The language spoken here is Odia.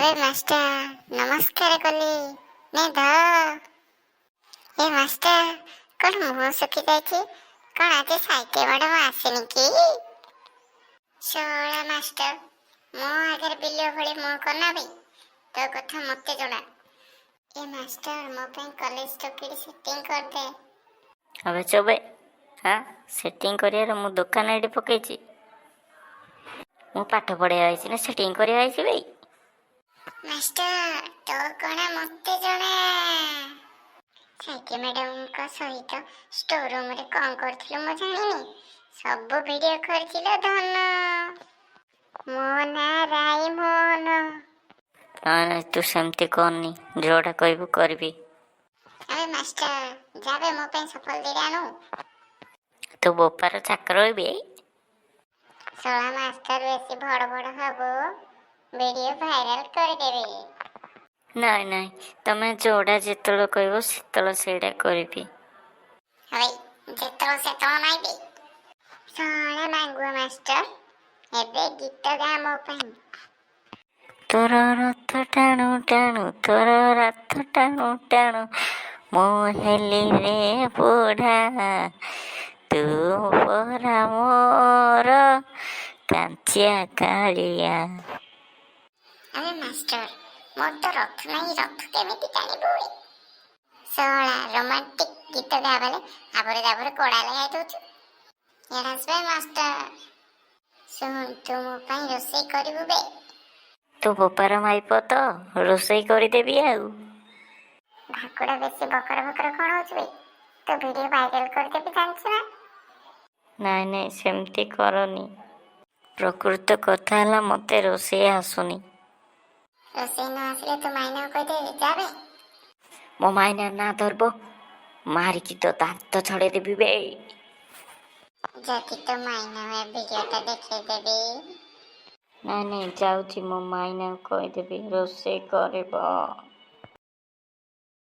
ଆବେ ମାଷ୍ଟର, ନମସ୍କାର କଲି, ନେ ଧ। ଏ ମାଷ୍ଟର, କଣ ମୁହଁ ଶୁଖି ଯାଇଛି? କଣ ଆଜି ସାହିତ୍ୟ ମ୍ୟାଡ଼ାମ ଆସିନି କି? ଶଳା ମାଷ୍ଟର, ମୋ ଆଗରେ ବିଲୁଆ ଭଳି ମୁହଁ କରନା ବେ, ତୋ କଥା ମତେ ଜଣା। ଏ ମାଷ୍ଟର, ମୋ ପାଇଁ କଲେଜ ଟୋକିଟି ସେଟିଂ କରିଦେ। ଆବେ ଚବେ, ହଁ, ସେଟିଂ କରିବାର ମୁଁ ଦୋକାନ ଏଠି ପକେଇଛି? ମୁଁ ପାଠ ପଢ଼ିବା ଆଇଛି ନା ସେଟିଂ କରିବା ଆଇଛି ବେ? ମାଷ୍ଟର, ତୋ କଣା ମତେ ଜଣା। ସାହିତ୍ୟ ମ୍ୟାଡ଼ାମଙ୍କ ସହିତ ଷ୍ଟୋର ରୁମରେ କଣ କରୁଥିଲୁ ମୁଁ ଜାଣିନି। ସବୁ ଭିଡ଼ିଓ କରିଥିଲ ଧନ। ମୋ ନାଁ ରାଇମୋହନ। ନାଇଁ ନାଇଁ, ତୁ ସେମିତି କରନି, ଯୋଉଟା କହିବୁ କରିବି। ଆବେ ମାଷ୍ଟର, ଯାବେ ମୋ ପାଇଁ ସଫଲ ଦିଟା ଆଣୁ। ତୋ ବୋପାର ଚାକର ହେବି। ଶଳା ମାଷ୍ଟର, ବେଶୀ ଭଡ଼ ଭଡ଼ ହବୁ, ଭିଡ଼ିଓ ଭାଇରାଲ କରିଦେବି। ନାଇଁ ନାଇଁ, ତମେ ଯୋଉଟା ଯେତେବେଳେ କହିବ ସେତେବେଳେ ସେଇଟା କରିବି। ହଇ, ଯେତେବେଳେ ସେତେବେଳେ ନାଇଁ ବି। ଶଳା ମାଙ୍ଗୁଆ ମାଷ୍ଟର, ଏବେ ଗୀତ ଗା ମୋ ପାଇଁ। ତୋର ରଥ ଟାଣୁ ଟାଣୁ, ତୋର ରଥ ଟାଣୁ ଟାଣୁ, ମୁଁ ହେଲି ରେ ବୁଢ଼ା, ତୁ ପରା ମୋର କାଞ୍ଚିଆ କାଳିଆ। ଆବେ ମାଷ୍ଟର, ମୋର ତ ରଥ ନାହିଁ, ରଥ କେମିତି ଟାଣିବୁ? ଶଳା ରୋମାଣ୍ଟିକ ଗୀତ ଗା ବେଲେ ଆବରେ ଦାବରେ କଡ଼ା ଲଗାଇ ଦଉଛୁ। ଏଡ଼ାସ ବେ ମାଷ୍ଟର, ଶୁଣ, ତୁ ମୋ ପାଇଁ ରୋଷେଇ କରିବୁ ବେ? ତୋ ବୋପାର ମାଇପ ତ, ରୋଷେଇ କରିଦେବି ଆଉ। ଭାକୁଡ଼ା, ବେଶୀ ବକର ବକର କଣ ହଉଛୁ ବେ? ତୋ ଭିଡ଼ିଓ ଭାଇରାଲ କରିଦେବି, ଜାଣିଛୁ ନା? ନାଇଁ ନାଇଁ, ସେମିତି କରନି। ପ୍ରକୃତ କଥା ହେଲା, ମୋତେ ରୋଷେଇ ଆସୁନି। ରୋଷେଇ ନ ଆସିଲେ ତୋ ମାଇନାକୁ କହିଦେ, ଯାବେ। ମୋ ମାଇନା ନା ଧରିବ, ମାରିକି ତୋ ଦାନ୍ତ ଛଡ଼େଇ ଦେବି ବେ। ଯଦି ତୋ ମାଇନା ଏ ଭିଡ଼ିଓଟା ଦେଖେଇଦେବି? ନାଇଁ ନାଇଁ, ଯାଉଛି, ମୋ ମାଇନାକୁ କହିଦେବି ରୋଷେଇ କରିବ।